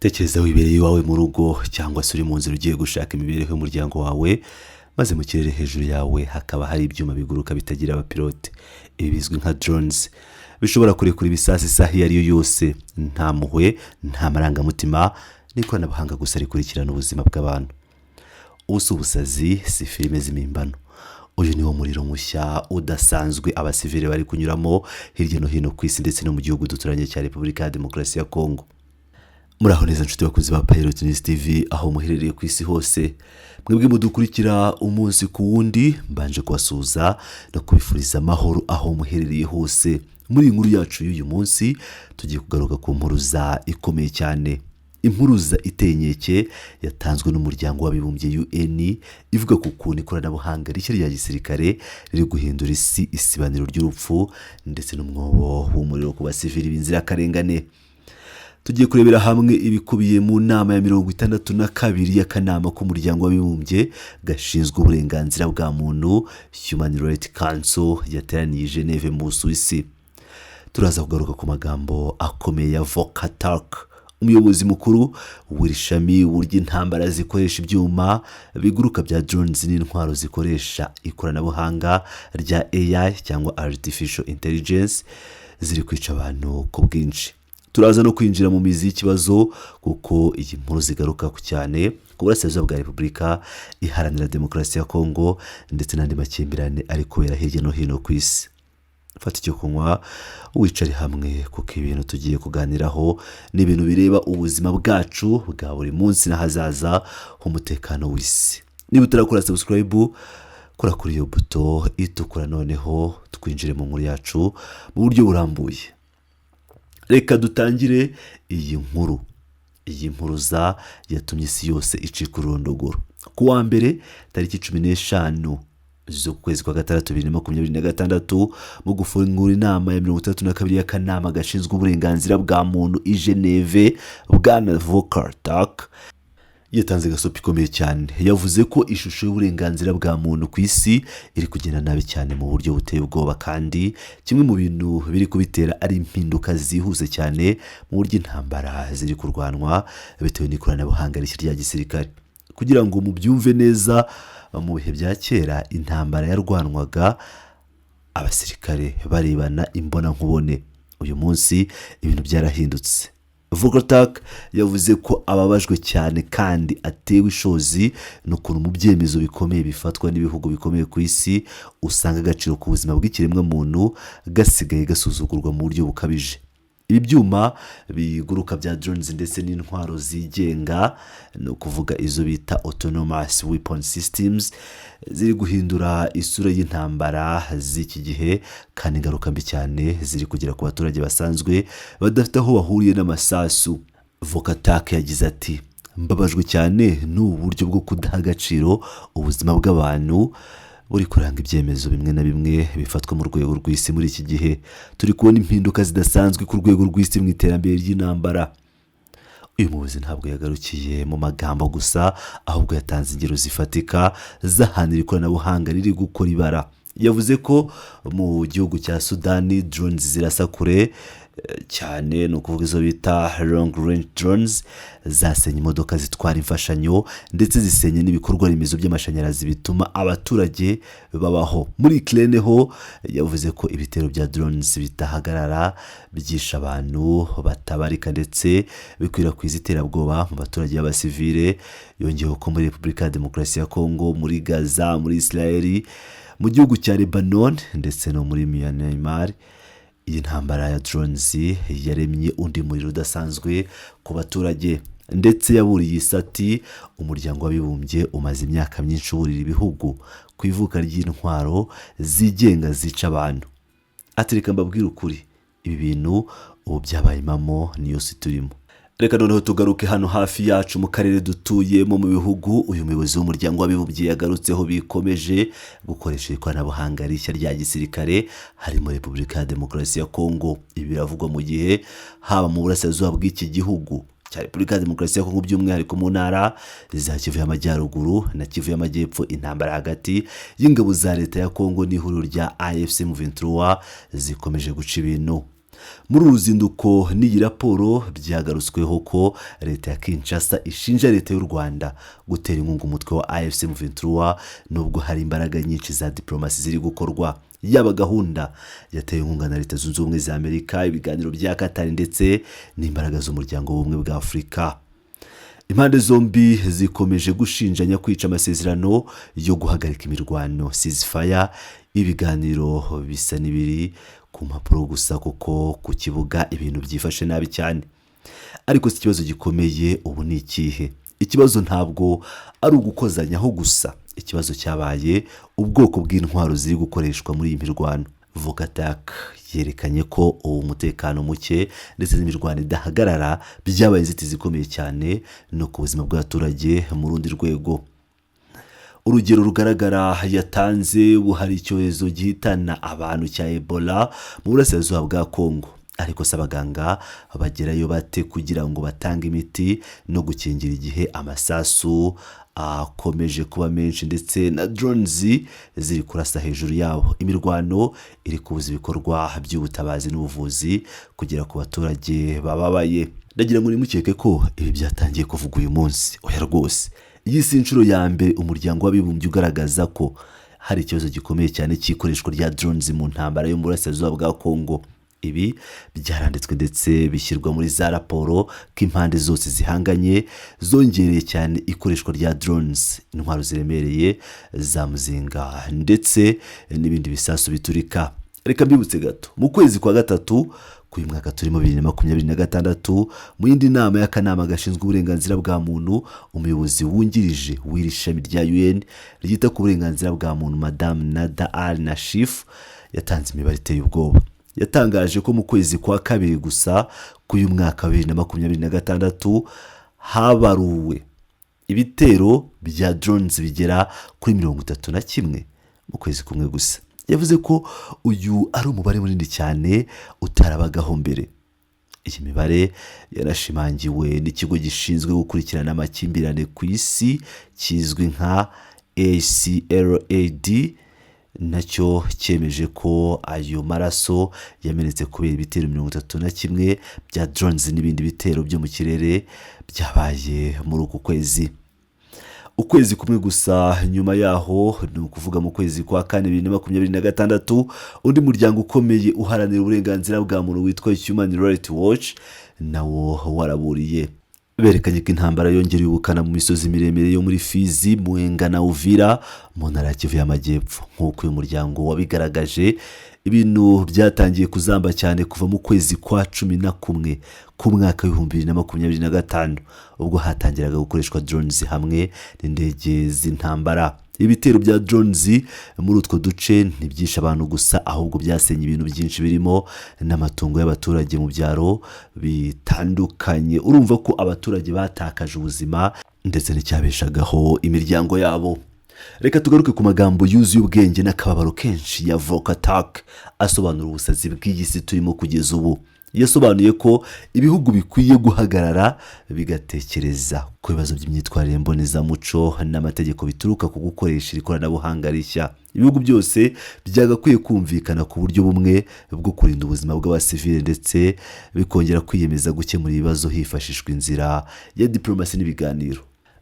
Tekereza wibereye iwawe mu rugo cyangwa se uri mu nzira ugiye gushaka imibereho y'umuryango wawe, maze mu kirere hejuru yawe hakaba hari ibyuma biguruka bitagira abapilote. Ibi bizwi nka drones, bishobora kurekura ibisasu isaha iyo ari yo yose, nta mpuhwe, nta marangamutima, n'ikoranabuhanga gusa rikurikirana ubuzima bw'abantu. Ubu si ubusazi, si filime z'impimbano. Uyu ni wo muriro mushya udasanzwe abasivile bari kunyuramo hirya no hino ku isi, ndetse no mu gihugu duturanye cya Repubulika ya Demokarasi ya Kongo. Muraho neza, nshuti bakunzi ba Pilot News TV, aho muherereye ku isi hose, mwebwe mudukurikira umunsi ku wundi, mbanje kubasuhuza no kubifuriza amahoro aho muherereye hose. Muri iyi nkuru yacu y'uyu munsi tugiye kugaruka ku mpuruza ikomeye cyane, impuruza iteye inkeke yatanzwe n'Umuryango w'Abibumbye UN, ivuga ku kuntu ikoranabuhanga rishya rya gisirikare riri guhindura isi isibaniro ry'urupfu ndetse n'umwobo w'umuriro ku basivili b'inzirakarengane. Tugiye kurebera hamwe ibikubiye mu nama ya 62 y'akanama k'Umuryango w'Abibumbye gashinzwe uburenganzira bwa muntu, Human Rights Council, yateraniye i Geneve mu Busuwisi. Turaza kugaruka ku magambo akomeye ya Volker Turk, umuyobozi mukuru w'iri shami, uburyo intambara zikoresha ibyuma biguruka bya drones n'intwaro zikoresha ikoranabuhanga rya AI cyangwa artificial intelligence ziri kwica abantu ku bwinshi. Turaza no kwinjira mu mizi y'ikibazo, kuko iyi nkuru zigaruka ku cyane ku burasirazuba bwa Repubulika Iharanira Demokarasi ya Kongo ndetse n'andi makimbirane ari kubera hirya no hino ku isi. Fata icyo kunywa, wicare hamwe, kuko ibintu tugiye kuganiraho ni ibintu bireba ubuzima bwacu bwa buri munsi n'ahazaza h'umutekano w'isi. Niba utarakora subscribe, kora kuri iyo buto itukura, noneho twinjire mu nkuru yacu mu buryo burambuye. Reka dutangire iyi nkuru. Iyi mpuruza yatumye isi yose icika ururondogoro. Ku wa mbere, tariki 15 z'ukwezi kwa gatandatu 2026, mu gufungura inama ya 62 y'akanama gashinzwe uburenganzira bwa muntu i Geneve, bwana Volker Turk yatanze gasopo ikomeye cyane. Yavuze ko ishusho y'uburenganzira bwa muntu ku isi iri kugenda nabi cyane mu buryo buteye ubwoba, kandi kimwe mu bintu biri kubitera ari impinduka zihuse cyane mu buryo intambara ziri kurwanwa bitewe n'ikoranabuhanga rishya rya gisirikare. Kugira ngo mubyumve neza, mu bihe bya kera intambara yarwanwaga abasirikare barebana imbonankubone. Uyu munsi ibintu byarahindutse. Volker Turk yavuze ko ababajwe cyane kandi atewe ishozi n'ukuntu mu byemezo bikomeye bifatwa n'ibihugu bikomeye ku isi usanga agaciro k'ubuzima bw'ikiremwamuntu gasigaye gasuzugurwa mu buryo bukabije. Ibi byuma biguruka bya drones ndetse n'intwaro zigenga, ni ukuvuga izo bita autonomous weapon systems, ziri guhindura isura y'intambara z'iki gihe, kandi ingaruka mbi cyane ziri kugera ku baturage basanzwe badafite aho bahuriye n'amasasu. Volker Turk yagize ati: "Mbabajwe cyane n'ubu buryo bwo kudaha agaciro ubuzima bw'abantu buri kuranga ibyemezo bimwe na bimwe bifatwa mu rwego rw'isi muri iki gihe. Turi kubona impinduka zidasanzwe ku rwego rw'isi mu iterambere ry'intambara." Uyu muyobozi ntabwo yagarukiye mu magambo gusa, ahubwo yatanze ingero zifatika z'ahantu iri koranabuhanga riri gukora ibara. Yavuze ko mu gihugu cya Sudani drones zirasa kure cyane, ni ukuvuga izo bita long range drones, zasenye imodoka zitwara imfashanyo ndetse zisenya n'ibikorwa remezo by'amashanyarazi bituma abaturage babaho. Muri Ukraine ho yavuze ko ibitero bya drones bidahagarara byishe abantu batabarika ndetse bikwirakwiza iterabwoba mu baturage b'abasivile. Yongeyeho ko muri Repubulika ya Demokarasi ya Kongo, muri Gaza, muri Israel, mu gihugu cya Lebanon ndetse no muri Myanmar, iyi ntambara ya drones yaremye undi muriro udasanzwe ku baturage. Ndetse yaburiye isi ati: "Umuryango w'Abibumbye umaze imyaka myinshi uburira ibihugu ku ivuka ry'intwaro zigenga zica abantu." Ati: "Reka mbabwire ukuri, ibi bintu ubu byabaye impamo, niyo si turimo." Reka noneho tugaruke hano hafi yacu mu karere dutuyemo, mu bihugu uyu muyobozi w'Umuryango w'Abibumbye yagarutseho bikomeje gukoresha ikoranabuhanga rishya rya gisirikare, harimo Repubulika ya Demokarasi ya Kongo. Ibi biravugwa mu gihe haba mu burasirazuba bw'iki gihugu cya Repubulika ya Demokarasi ya Kongo, by'umwihariko mu ntara za Kivu y'Amajyaruguru na Kivu y'Amajyepfo, intambara hagati y'ingabo za leta ya Kongo n'ihuriro rya AFC M23 zikomeje guca ibintu. Muri uru ruzinduko n'iyi raporo byagarutsweho ko leta ya Kinshasa ishinja leta y'u Rwanda gutera inkunga umutwe wa AFC M23, nubwo hari imbaraga nyinshi za diplomasi ziri gukorwa, yaba gahunda yatewe inkunga na Leta Zunze Ubumwe za Amerika, ibiganiro bya Qatar ndetse n'imbaraga z'Umuryango w'Ubumwe bwa Afurika. Impande zombi zikomeje gushinjanya kwica amasezerano yo guhagarika imirwano, ceasefire. Ibiganiro bisa n'ibiri ku mpapuro gusa, kuko ku kibuga ibintu byifashe nabi cyane. Ariko si ikibazo gikomeye ubu ni ikihe? Ikibazo ntabwo ari ugukozanyaho gusa. Ikibazo cyabaye ubwoko bw'intwaro ziri gukoreshwa muri iyi mirwano. Volker Turk yerekanye ko ubu mutekano muke ndetse n'imirwano idahagarara byabaye inzitizi ikomeye cyane no ku buzima bw'abaturage mu rundi rwego. Urugero rugaragara yatanze, ubu hari icyorezo gihitana abantu cya Ebola mu burasirazuba bwa Kongo. Ariko se abaganga bagerayo bate kugira ngo batange imiti no gukingira, igihe amasasu akomeje kuba menshi ndetse na drones ziri kurasa hejuru yabo? Imirwano iri kubuza ibikorwa by'ubutabazi n'ubuvuzi kugera ku baturage bababaye. Ndagira ngo nimukeke ko ibi byatangiye kuvugwa uyu munsi. Oya rwose, iyi si inshuro ya mbere Umuryango w'Abibumbye ugaragaza ko hari ikibazo gikomeye cyane cy'ikoreshwa rya drones mu ntambara yo mu burasirazuba bwa Kongo. Ibi byaranditswe ndetse bishyirwa muri za raporo ko impande zose zihanganye zongereye cyane ikoreshwa rya drones, intwaro ziremereye za muzinga ndetse n'ibindi bisasu biturika. Reka mbibutse gato: mu kwezi kwa gatatu k'uyu mwaka turimo, 2026, mu yindi nama y'akanama gashinzwe uburenganzira bwa muntu, umuyobozi wungirije w'iri shami rya UN ryita ku burenganzira bwa muntu, Madamu Nada Al Nashif, yatanze imibare iteye ubwoba. Yatangaje ko mu kwezi kwa kabiri gusa k'uyu mwaka wa 2026 habaruwe ibitero bya drones bigera kuri 31 mu kwezi kumwe gusa. Yavuze ko uyu ari umubare munini cyane utarabagaho mbere. Iyi mibare yarashimangiwe n'ikigo gishinzwe gukurikirana amakimbirane ku isi kizwi nka ACLED, nacyo cyemeje ko ayo maraso yamenetse kubera ibitero 31 bya drones n'ibindi bitero byo mu kirere byabaye muri uku kwezi. Ukwezi kumwe gusa nyuma yaho, ni ukuvuga mu kwezi kwa kane 2026, undi muryango ukomeye uharanira uburenganzira bwa muntu witwa Human Rights Watch nawo waraburiye. Berekanye ko intambara yongereye ubukana mu misozi miremire yo muri Fizi, Mwenga na Uvira mu ntara ya Kivu y'Amajyepfo. Nk'uko uyu muryango wabigaragaje, ibintu byatangiye kuzamba cyane kuva mu kwezi kwa 11 k'umwaka w'2025, ubwo hatangiraga gukoreshwa drones hamwe n'indege z'intambara. Ibitero bya drones muri utwo duce ntibyishe abantu gusa, ahubwo byasenye ibintu byinshi birimo n'amatungo y'abaturage mu byaro bitandukanye. Urumva ko abaturage batakaje ubuzima ndetse n'icyabeshagaho imiryango yabo. Reka tugaruke ku magambo yuzuye ubwenge n'akababaro kenshi ya Volker Turk, asobanura ubusazi bw'iyi si turimo kugeza ubu. Yasobanuye ko ibihugu bikwiye guhagarara bigatekereza ku bibazo by'imyitwarire mbonezamuco n'amategeko bituruka ku gukoresha iri koranabuhanga rishya. Ibihugu byose byagakwiye kumvikana ku buryo bumwe bwo kurinda ubuzima bw'abasivile, ndetse bikongera kwiyemeza gukemura ibibazo hifashishwa inzira ya diplomasi n'ibiganiro.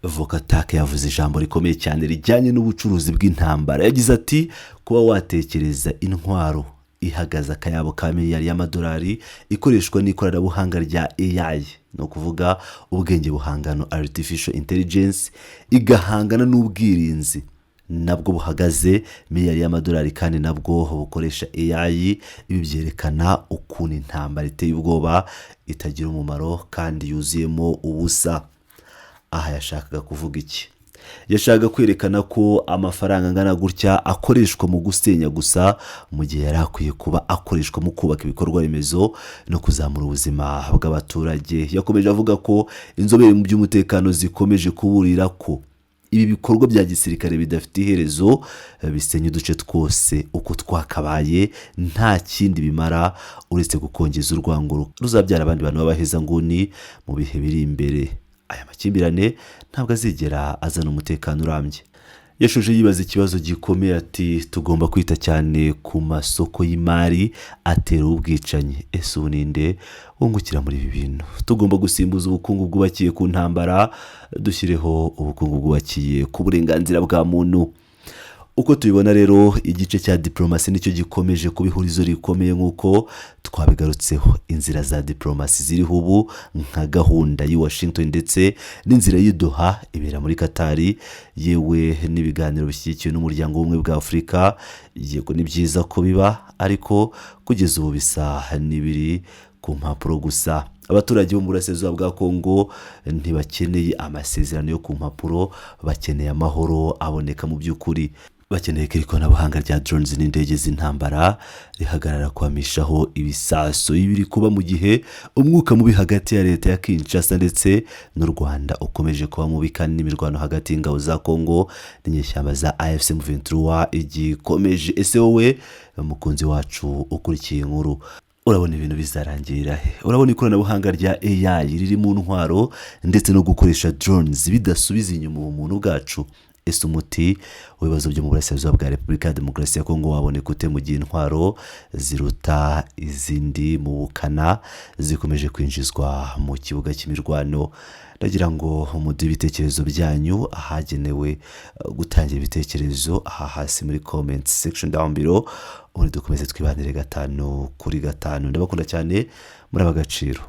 Volker Turk yavuze ijambo rikomeye cyane rijyanye n'ubucuruzi bw'intambara. Yagize ati: "Kuba watekereza intwaro ihagaze akayabo ka miliyari y'amadolari ikoreshwa n'ikoranabuhanga rya AI, ni ukuvuga ubwenge buhangano, artificial intelligence, igahangana n'ubwirinzi nabwo buhagaze miliyari y'amadolari kandi nabwo bukoresha AI, ibi byerekana ukuntu intambara iteye ubwoba, itagira umumaro kandi yuzuyemo ubusa." Aha yashakaga kuvuga iki? Yashakaga kwerekana ko amafaranga angana gutya akoreshwa mu gusenya gusa, mu gihe yari akwiye kuba akoreshwa mu kubaka ibikorwa remezo no kuzamura ubuzima bw'abaturage. Yakomeje avuga ko inzobere mu by'umutekano zikomeje kuburira ko ibi bikorwa bya gisirikare bidafite iherezo bisenya uduce twose uko twakabaye, nta kindi bimara uretse gukongeza urwango ruzabyara abandi bantu b'abahezanguni mu bihe biri imbere. Aya makimbirane ntabwo azigera azana umutekano urambye. Yashoje yibaza ikibazo gikomeye ati: "Tugomba kwita cyane ku masoko y'imari atera ubwicanyi. Ese ubu ninde wungukira muri ibi bintu? Tugomba gusimbuza ubukungu bwubakiye ku ntambara, dushyireho ubukungu bwubakiye ku burenganzira bwa muntu." Uko tubibona rero, igice cya diporomasi nicyo gikomeje kuba ihurizo rikomeye. Nk'uko twabigarutseho, inzira za diporomasi ziriho ubu nka gahunda y'i Washington ndetse n'inzira y'i Doha ibera muri Katari, yewe n'ibiganiro bishyigikiwe n'Umuryango w'Ubumwe bwa Afurika, yego ni byiza ko biba, ariko kugeza ubu bisa n'ibiri ku mpapuro gusa. Abaturage bo mu burasirazuba bwa Kongo ntibakeneye amasezerano yo ku mpapuro, bakeneye amahoro aboneka mu by'ukuri. Bakeneye ko ikoranabuhanga rya drones n'indege z'intambara rihagarara kwamishaho ibisasu. Ibi biri kuba mu gihe umwuka mubi hagati ya leta ya Kinshasa ndetse n'u Rwanda ukomeje kuba mubi, kandi n'imirwano hagati y'ingabo za Kongo n'inyeshyamba za AFC M23 igikomeje. Ese wowe mukunzi wacu ukurikiye inkuru, urabona ibintu bizarangirira he? Urabona ikoranabuhanga rya AI riri mu ntwaro ndetse no gukoresha drones bidasubiza inyuma ubumuntu bwacu? Ese umuti w'ibibazo byo mu burasirazuba bwa Repubulika ya Demokarasi ya Kongo waboneka ute mu gihe intwaro ziruta izindi mu bukana zikomeje kwinjizwa mu kibuga cy'imirwano? Ndagira ngo muduhe ibitekerezo byanyu ahagenewe gutangira ibitekerezo, aha hasi muri comment section down below, ubundi dukomeze twibanire gatanu kuri gatanu. Ndabakunda cyane, muri ab'agaciro.